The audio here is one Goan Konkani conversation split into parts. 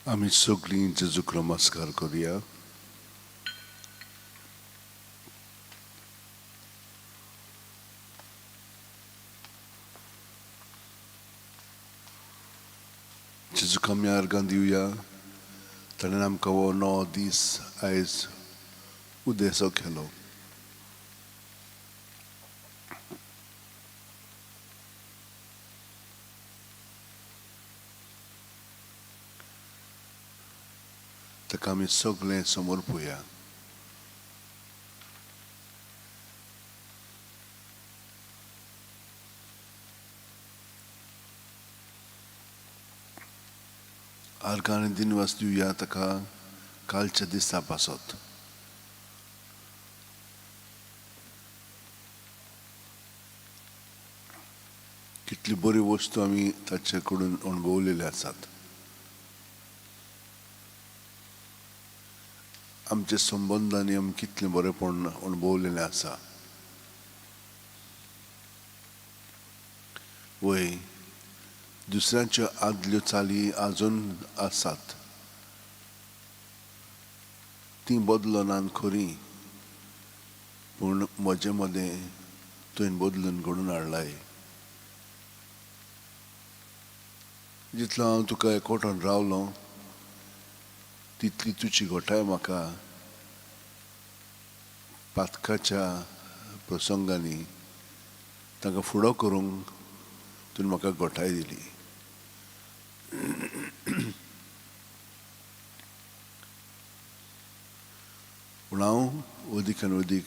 आमी सगळीं जेजूक नमस्कार करुया. जेजूक आमी आर्गां दिवया. ताणें आमकां हो 9 दीस आयज उदेसो केलो. ताका आमी सगळें समर्पुया. आर्गां आनी दिनवास दिवया ताका कालच्या दिसा पासत. कितली बरी वस्तू आमी ताचे कडून अणभवलेले आसात. आमच्या संबंदांनी आमी कितलें बरेंपण अणभवलेलें आसा. वय दुसऱ्यांच्यो आदल्यो चाली आजून आसात, तीं बदलनात खरी, पूण म्हजे मदें तुवें बदलून घडून हाडलाय. जितलो हांव तुका एकवटान रावलो तितली तुजी घटाय म्हाका पातकाच्या प्रसंगांनी तांकां फुडो करूंक तुवें म्हाका घटाय दिली. पूण हांव अदीक आनी अदीक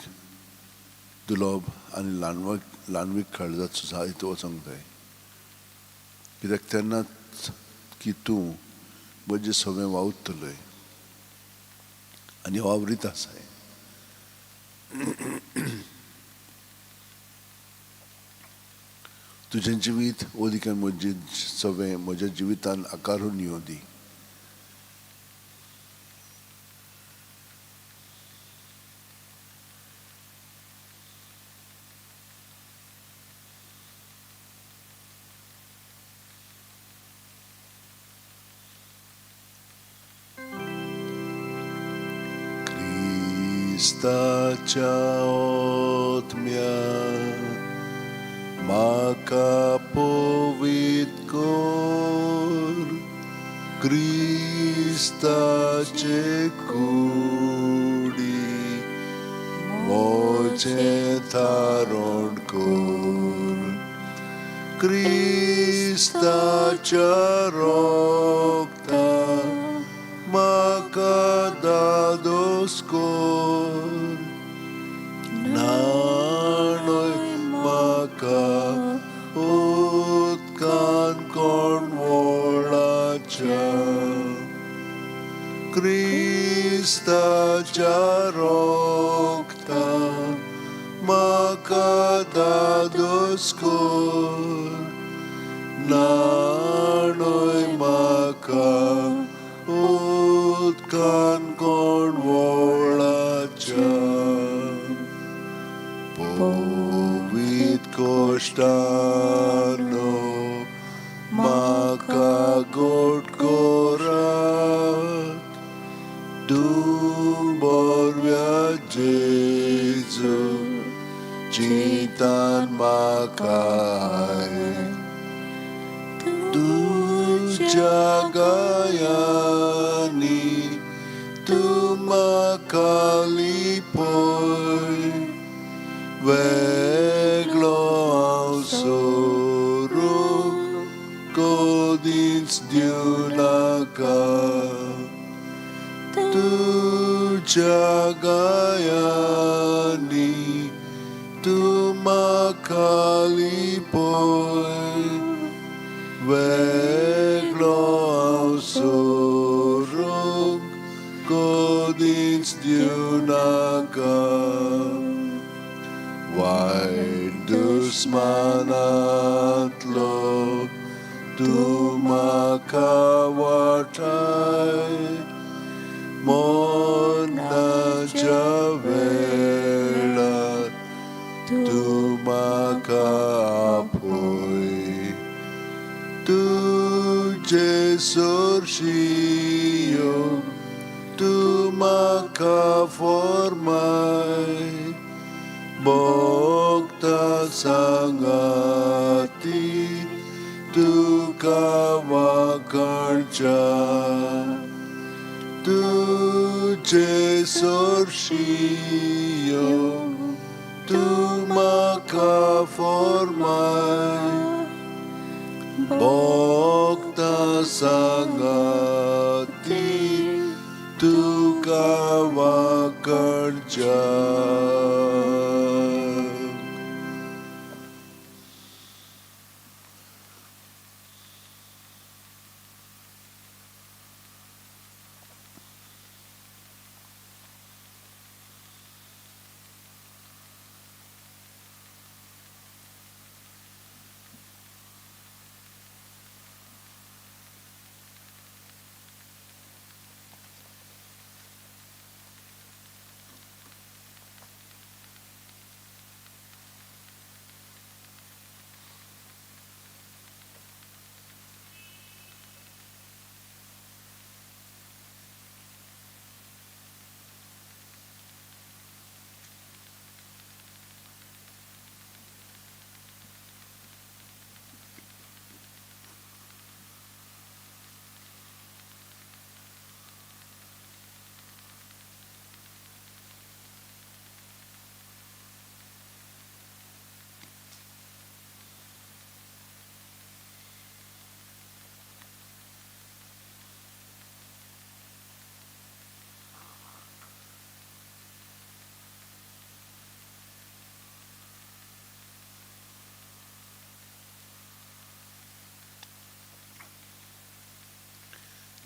दुलोब आनी ल्हानवीक काळजाचो जायत वचोंक जाय, कित्याक तेन्नाच की तूं म्हजें सगळें वावुरतलोय आनी वावरीत आसाय. तुजें जिवीत अदीक आनी म्हजें सगळें म्हज्या जिवितान आकारून येवं दी. क्रिस्ताच्या आत्म्या म्हाका पवित्र कर, क्रिस्ताचे कुडी म्हजें धारण कर, क्रिस्ताच्या रक्तान म्हाका दादोस कर, न्हाणय म्हाका उदकान कोणवळाच्या, क्रिस्ताच्या रक्तान म्हाका दादोस कर, न्हाणय म्हाका उदकान कोणवळाच्या. पवित्र कोश्टानो म्हाका गोड करात, तूं बरव्या जेजू चिंतान म्हाका, तुज्या गायांनी तूं म्हाका लिपय, वेगळो हांव सोरूंक कदींच दिवनाका, तुज्या गायांनी तूं म्हाका लिपय, वेगळो हांव सोरूंक कदींच दिवनाका. वायट दुस्मानांतलो तूं म्हाका वाटाय, मरणाच्या वेळार तूं म्हाका आपय, तुज्या तुजे सोरशियो तूं म्हाका फॉर्माय भोगता सांगाती तुका वाखाणच्या तुजे सोरशियो तूं म्हाका फॉर्माय भोगता सांगाती तुका वाखाणच्या.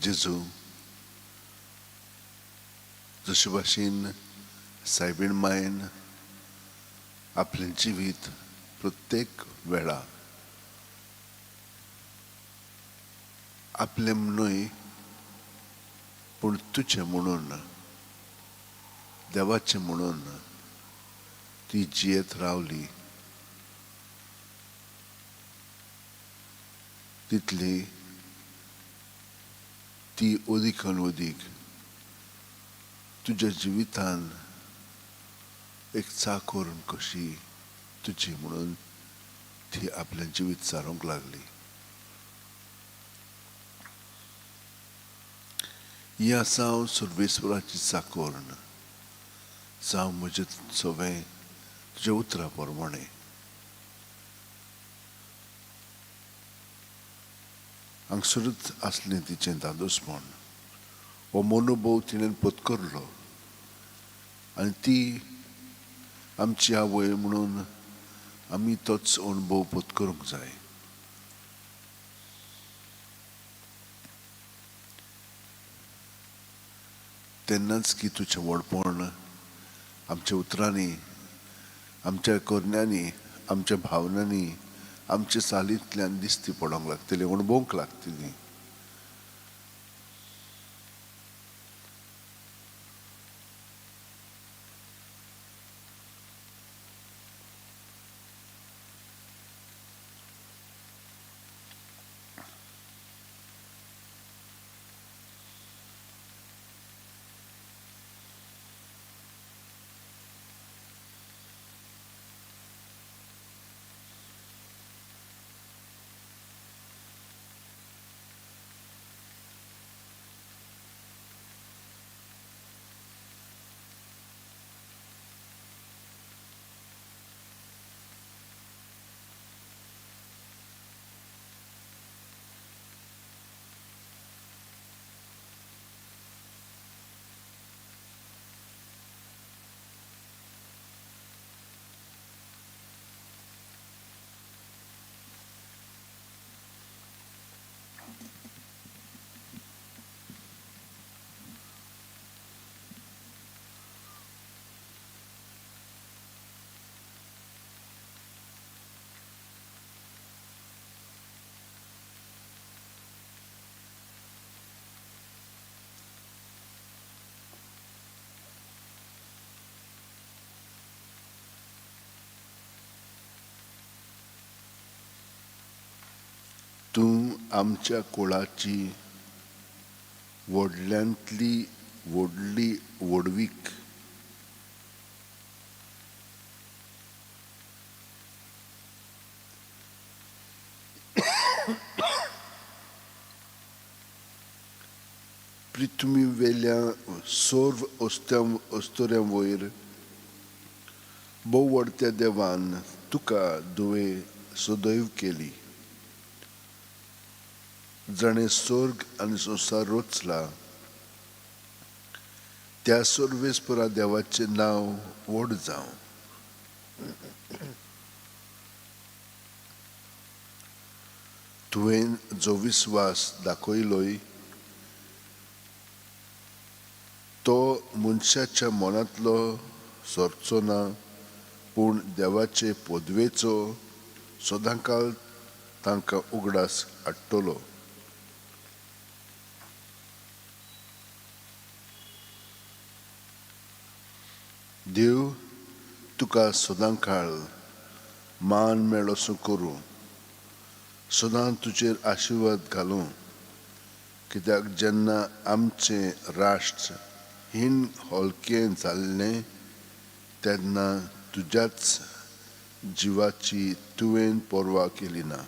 जेजू जशे भाशेन सायबीण मायन आपलें जिवीत प्रत्येक वेळा आपलें न्हय पूण तुजें म्हणून देवाचें म्हणून ती जियेत रावली तितली ती अदीकान अदीक तुज्या जिवितान एक चाकोर कशी तुजी म्हणून ती आपलें जिवीत सारूंक लागली. ही आसा हांव सर्वेस्वराची चाकोरण जावं म्हजें सवें तुज्या उतरा प्रमाणें. हांगसरूच आसलें तिचें दादोसपण. हो मनोभोव तिणें पत्करलो आनी ती आमची आवय म्हणून आमी तोच अणभव पत्करूंक जाय. तेन्नाच की तुजें व्हडपण आमच्या उतरांनी, आमच्या करण्यांनी, आमच्या भावनांनी, आमच्या चालींतल्यान दिसती पडोंक लागतली, अणभवंक लागतली. तूं आमच्या कुळाची व्हडल्यांतली व्हडली व्हडवीक. पृथ्वीवेल्या सर्व अस्तुऱ्यां वयर भोव व्हडत्या देवान तुका दुवे सदैव केली, जाणें स्वर्ग आनी संवसार रचला त्या सर्वेस्परा देवाचें नांव व्हड जावं. तुवें जो विस्वास दाखयलोय तो मनशाच्या मनांतलो सरचो ना, पूण देवाचे पदवेचो सदांकाल तांकां उगडास हाडटलो. देव तुका सदांकाळ मान मेळोसो करूं, सदां तुजेर आशिर्वाद घालूं, कित्याक जेन्ना आमचें राष्ट्र हीण हलकें जाल्लें तेन्ना तुज्याच जिवाची तुवें पर्वा केली ना.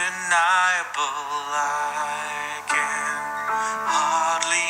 Undeniable, I can hardly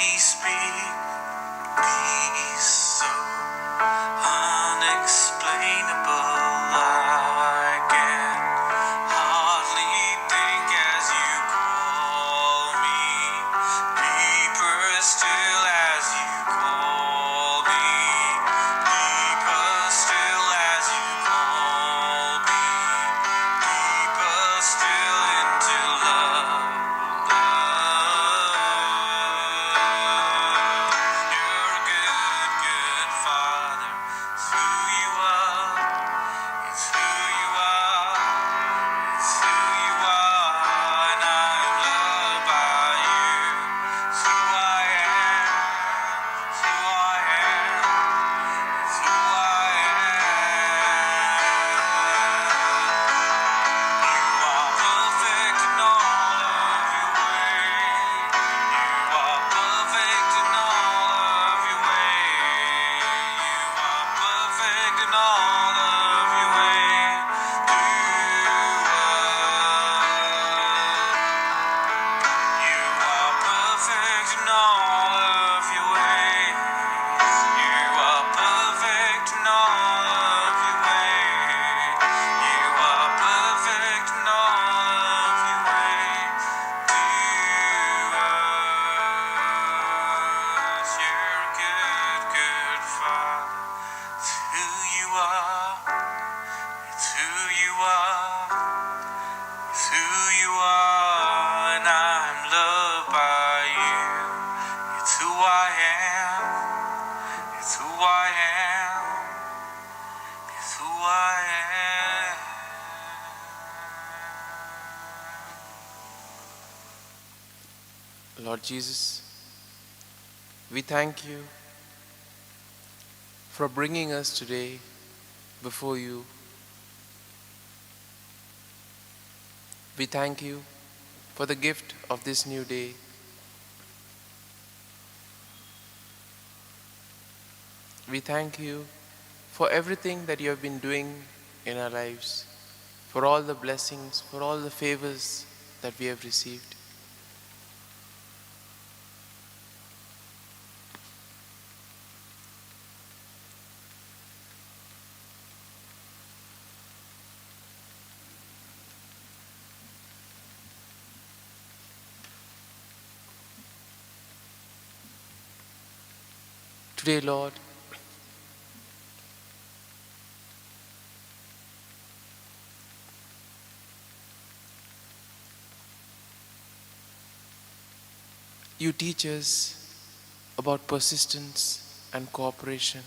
Lord Jesus, we thank you for bringing us today before you. We thank you for the gift of this new day. We thank you for everything that you have been doing in our lives, for all the blessings, for all the favors that we have received. Today, Lord, you teach us about persistence and cooperation.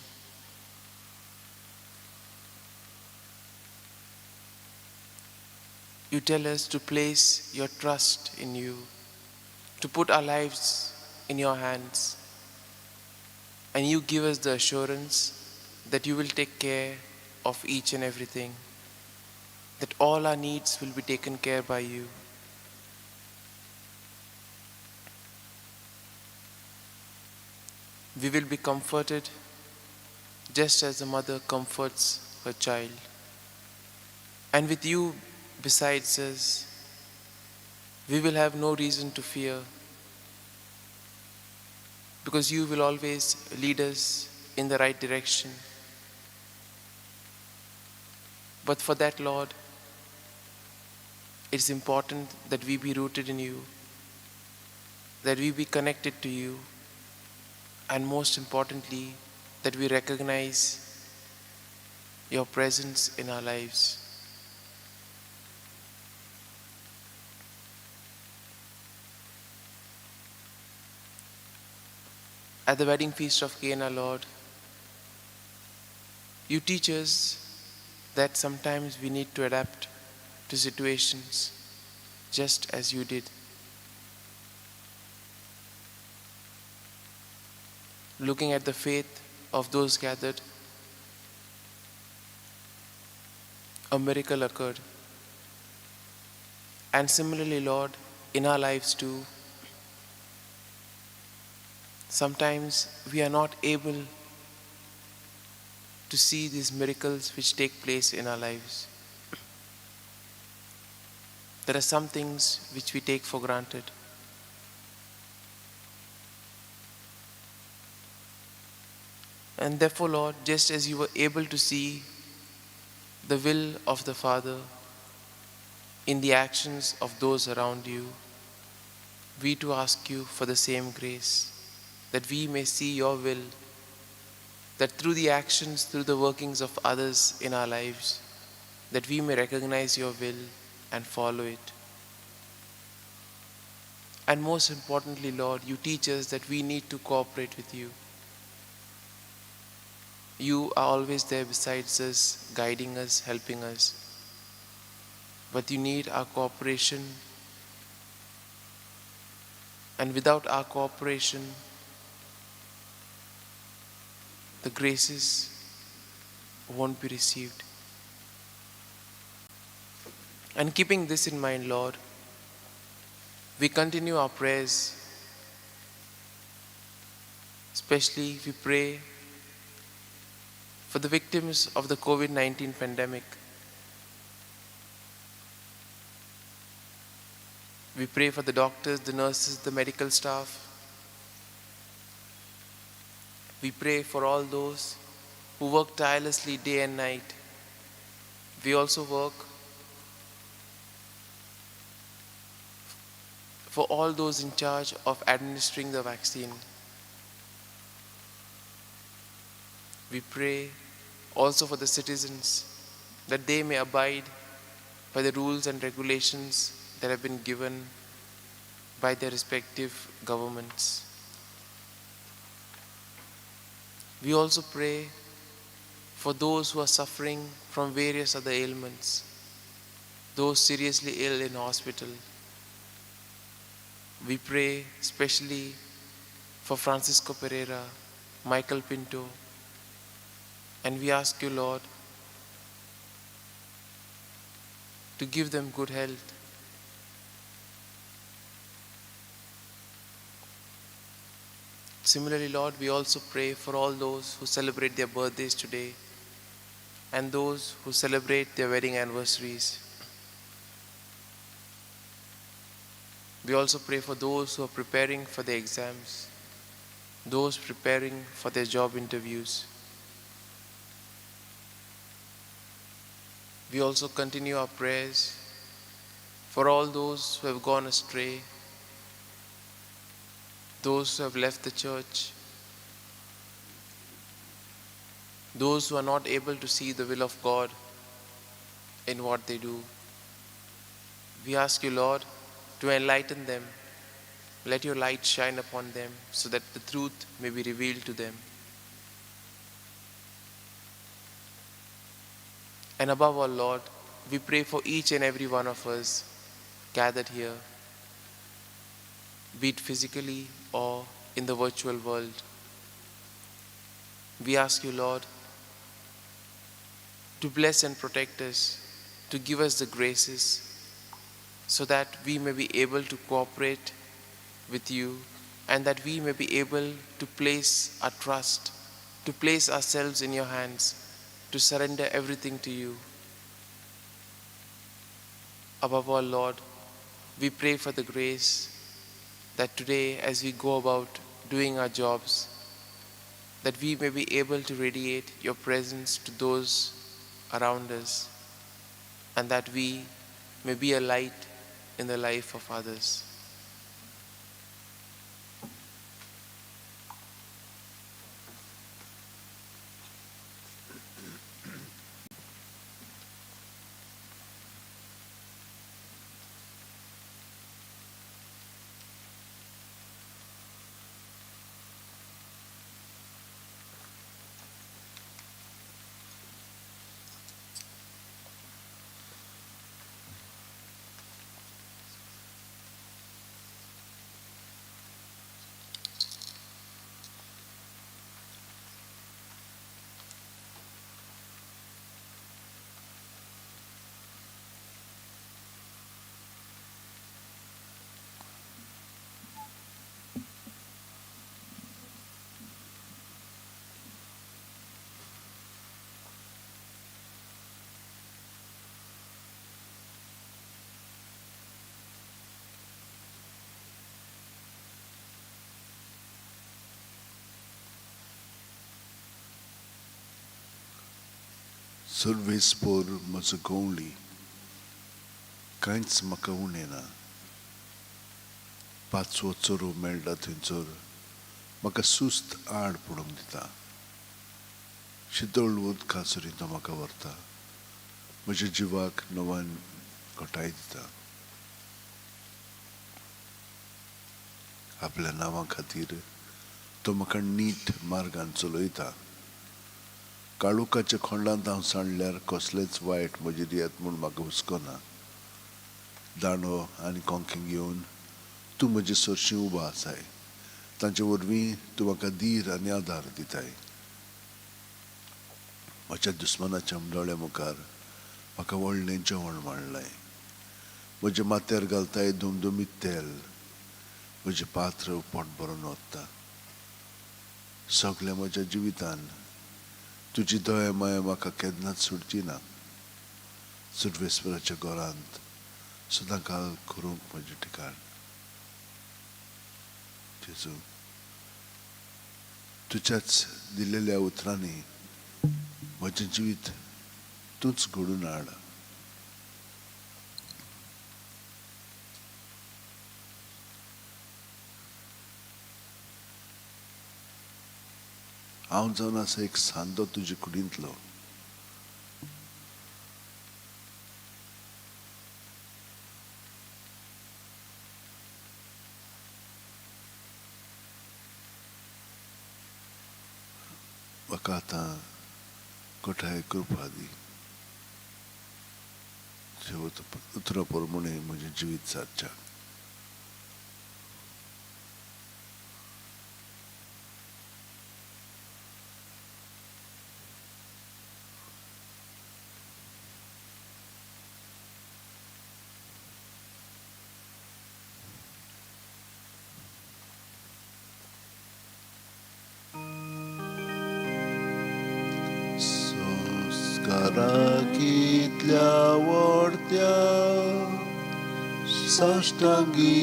You tell us to place your trust in you, to put our lives in your hands. And you give us the assurance that you will take care of each and everything, that all our needs will be taken care by you. We will be comforted just as a mother comforts her child. And with you besides us, we will have no reason to fear, because you will always lead us in the right direction. But for that, Lord, it's important that we be rooted in you, that we be connected to you, and most importantly, that we recognize your presence in our lives. At the wedding feast of Cana, Lord, you teach us that sometimes we need to adapt to situations just as you did. Looking at the faith of those gathered, a miracle occurred. And similarly, Lord, in our lives too, sometimes we are not able to see these miracles which take place in our lives. There are some things which we take for granted. And therefore, Lord, just as you were able to see the will of the Father in the actions of those around you, we too ask you for the same grace, that we may see your will, that through the actions, through the workings of others in our lives, that we may recognize your will and follow it. And most importantly, Lord, you teach us that we need to cooperate with you. You are always there besides us, guiding us, helping us. But you need our cooperation. And without our cooperation, the graces won't be received. And keeping this in mind, Lord, we continue our prayers. Especially we pray for the victims of the COVID-19 pandemic. We pray for the doctors, the nurses, the medical staff. We pray for all those who work tirelessly day and night. We also work for all those in charge of administering the vaccine. We pray also for the citizens, that they may abide by the rules and regulations that have been given by their respective governments. We also pray for those who are suffering from various other ailments, those seriously ill in hospital, We pray especially for Francisco Pereira, Michael Pinto, and we ask you, Lord, to give them good health. Similarly, Lord, we also pray for all those who celebrate their birthdays today and those who celebrate their wedding anniversaries. We also pray for those who are preparing for their exams, those preparing for their job interviews. We also continue our prayers for all those who have gone astray, those who have left the church, those who are not able to see the will of God in what they do. We ask you, Lord, to enlighten them. Let your light shine upon them so that the truth may be revealed to them. And above all, Lord, we pray for each and every one of us gathered here, be it physically or in the virtual world. We ask you, Lord, to bless and protect us, to give us the graces so that we may be able to cooperate with you and that we may be able to place our trust, to place ourselves in your hands, to surrender everything to you. Above all, Lord, we pray for the grace that today, as we go about doing our jobs, that we may be able to radiate your presence to those around us, and that we may be a light in the life of others. सर्वेस्पोर म्हजो गवळी, कांयच म्हाका उणें ना. पांचवो चोरो मेळटा थंयसर म्हाका सुस्त आड पडूंक दिता. शितळ उदका सरीं तो म्हाका व्हरता, म्हज्या जिवाक नवान घटाय दिता. आपल्या नांवा खातीर तो म्हाका नीट मार्गान चलयता. काळोखाच्या खोंडांत हांव सांडल्यार कसलेंच वायट म्हजेर येत म्हूण म्हाका हुस्को ना. दांडो आनी कोंकें घेवन तूं म्हजे सरशीं उबो आसाय, तांचे वरवीं तूं म्हाका धीर आनी आदार दिताय. म्हज्या दुस्मानाच्या दोळ्या मुखार म्हाका व्हडलें जेवण मांडलें, म्हज्या माथ्यार घालताय दुमदुमीत तेल, म्हजें पात्र पोट भरून वता. सगळ्या म्हज्या जिवितान तुजी दया माया म्हाका केन्नाच सोडची ना. सर्वेस्पराच्या घरांत सदां काल करूंक म्हजें ठिकाण. जेजू, तुज्याच दिलेल्या उतरांनी म्हजें जिवीत तूंच घडून हाड. हांव जावन आसा एक सांदो तुजे कुडींतलो. म्हाका आतां कोठाय कृपा दी, तुज्या उतरा प्रमाणें म्हजें जिवीत सारचें. कितल्या व्हडत्या साश्टांगी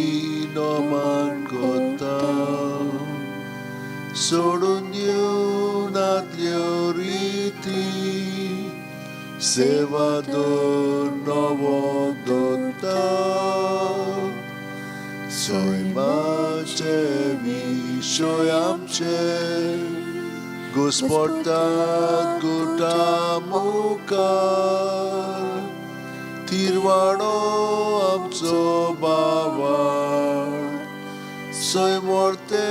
नमन करता. सोडून दिवनातल्यो रिती सेवा दर नवो दत्ता. सैमाचे विशय आमचे घुस्पडटात गुटा मुखार, तिरवाडो आमचो बाबाळ सैमोर्ते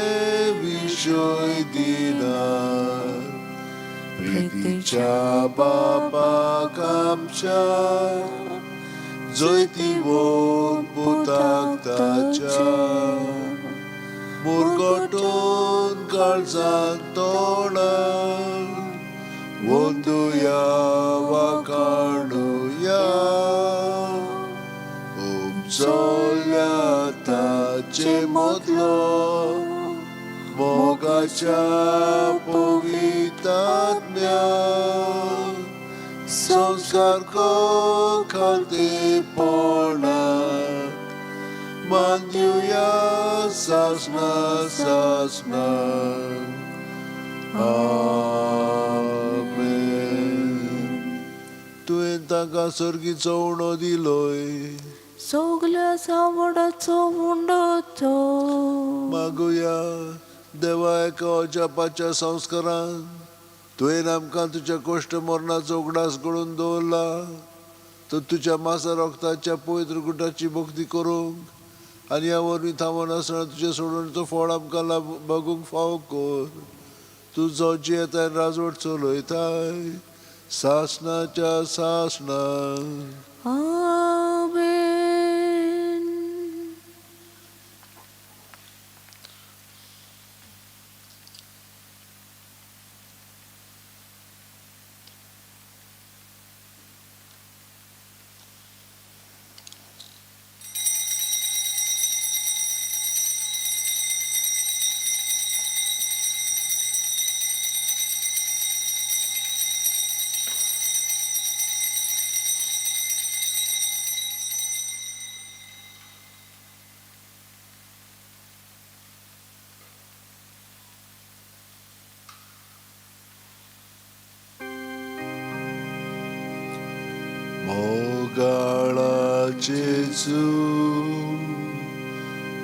विशय दिनार. प्रितीच्या बाबाक आमच्या जैतिवंत पुताक ताच्या मुरगटून काळजान तोंडान वंदुया वाकाणुया. चोल्या ताचे मदलो मोगाच्या पवितात्म्या संस्कार खातेपणाक मानयुया सासना सासना. आमेन. तुवें तांकां सर्गीचो उणो दिलोय. सगल्या सावडाचो उंडो तो. मागुया. देवा, एका अजापाच्या संस्कारान तुवें आमकां तुज्या कोश्ट मरणाचो उगडास घडोवन दवरला, तर तुज्या मासा रक्ताच्या पवित्र गुटाची भक्ती करूंक आनी ह्या वरवीं थांबोन आसतना तुज्या सोडवणेचो फळ आमकां लाभ भोगूंक फावो कर. तूं जो जियेताय राजवट चलयताय सासनाच्या सासना. आमेन. मोगाळा जेजू,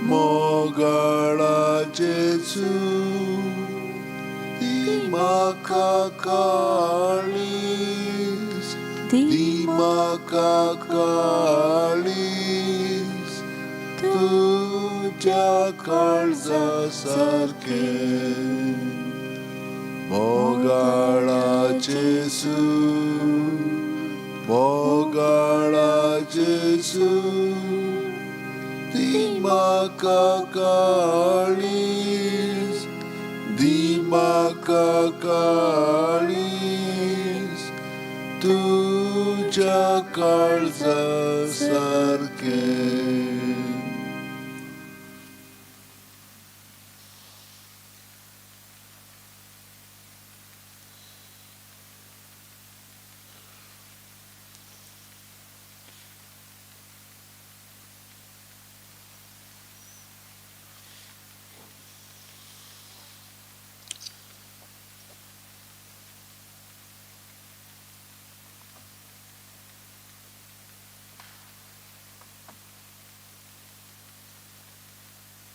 मोगाळा जेजू, दी म्हाका काळीज, दी म्हाका काळीज तुज्या काळजा सारकें. मोगाळा जेजू, मोगाळा जेजू, दी म्हाका काळीज, दी म्हाका काळीज तुज्या काळजा सारकें.